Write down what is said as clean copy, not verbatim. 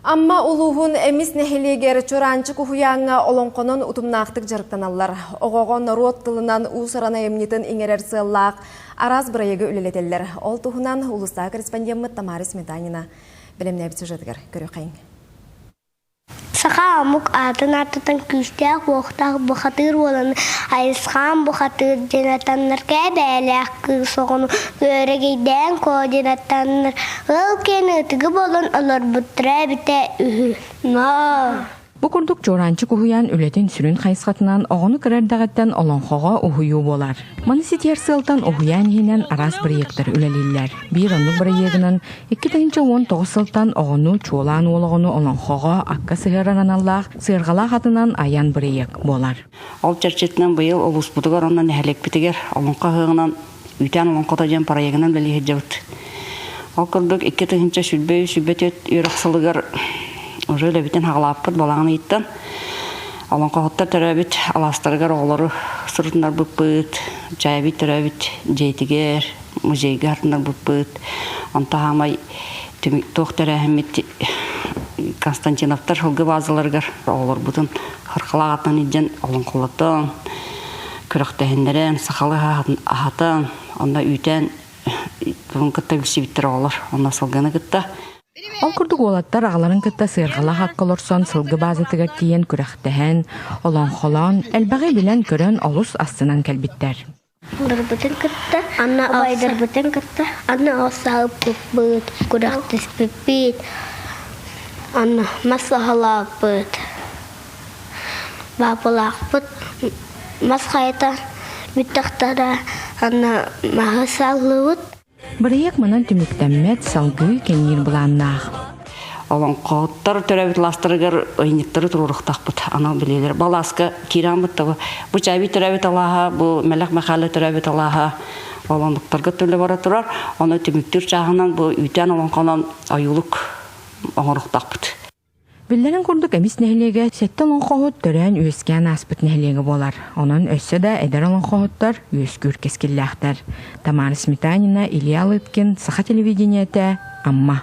Амма улууһун Эмис нэһилиэгэр Чураанчык уһуйааҥҥа олоҥхонон утумнаахтык дьарыктаналлар. Оҕоҕо норуот тылынан уус-уран айымньытын иҥэрэр сыаллаах араас бырайыагы үлэлэтэллэр. Ол туһунан улуустааҕы корреспондеммыт Тамара Сметанина бэлэмнээбит сюжетыгар көрүөххэйиҥ. Саха омук аатын ааттатан күүстээх-уохтаах бухатыыр уоланы Айысхаан бухатыыр диэн атаннар кээбээлээх кыыс оҕону Күөрэгэйдээн Куо диэн аттаннар ыал киэн ытыгы буолан олорбуттара эбитэ үһү. Ноо! Бу курдук Чуораанчык уһуйаан үлэтин сүрүн хайысхатынан оҕону кыра эрдэҕиттэн олоҥхоҕо уһуйуу буолар. Маны ситиһэр сыалтан уһуйаан иһинэн араас бырайыактар үлэлииллэр. Биир оннук бырайыагынан 2019 сылтан оҕону, чуолаан уол оҕону олоҥхоҕо акка сыһыарар аналлаах сыарҕалаах атынан айан бырайыак буолар. Ол чэрчитинэн быйыл улууспутугар уонна нэһилиэкпитигэр олоҥхо ыһыаҕынан Үүтээн олоҥхото диэн проегынан үлэлии сылдьабыт. Ол курдук 2023-24 үөрэх сылыгар уже үлэбитин хаҕалааппыт балаҕан ыйыттан олоҥхоһуттар төрөөбүт алаастарыгар оҕолору сурутунарбыппыт, чаайбыт төрөөбүт дьиэтигэр, музейга артынарбыппыт. Онто хаамай туох тэрээһиммит Константиновтар сылгы базаларыгар оҕолорбутун хархалаах атынан илдьэн олоҥхолотон, күрэхтэһиннэрэн, сахалыы аһатан, онно үүтээн тугун кытта билсибиттэр оҕолор, онно сылгыны кытта. Ол курдук уолаттар аҕаларын кытта сыарҕалаах акка олорсон сылгы базатыгар тиийэн күрэхтэһэн, олоҥхолоон, элбэҕи билэн-көрөн олус астынан кэлбиттэр. Барбытын кытта, анна убайдарбытын кытта, анна осааппыппыт, күрэхтэспиппит, анна мас саһалааппыт, баапылаахпыт мас хайата бүттэхтэрэ анна маһы сааллыбыт. Бырайыак манан түмүктэммэт, салгыы кэҥиир былааннаах. Олоҥхоһуттар төрөөбүт алаастарыгар ыйынньыктары туруоруохтаахпыт анал билиэлэр. Бу алааска киирэн бу бу Чайби төрөөбүт алааһа, бу Мэлэх Мэхээлэ төрөөбүт алааһа олоҥхоттарга төлө бара турар. Ону түмүктүүр чааһынан бу үүтээн олоҥхонон ойуулук оҥоруохтаахпыт. Биллэрин курдук, Эмис нэһилиэгэ сэттэ олоҥхоһут төрөөн-үөскээн ааспыт нэһилиэгэ буолар. Онон өссө да эдэр олоҥхоһуттар үөскүүр кэскиллээхтэр. Тамара Сметанина, Илья Лыткин, Саха телевидениетэ, Амма.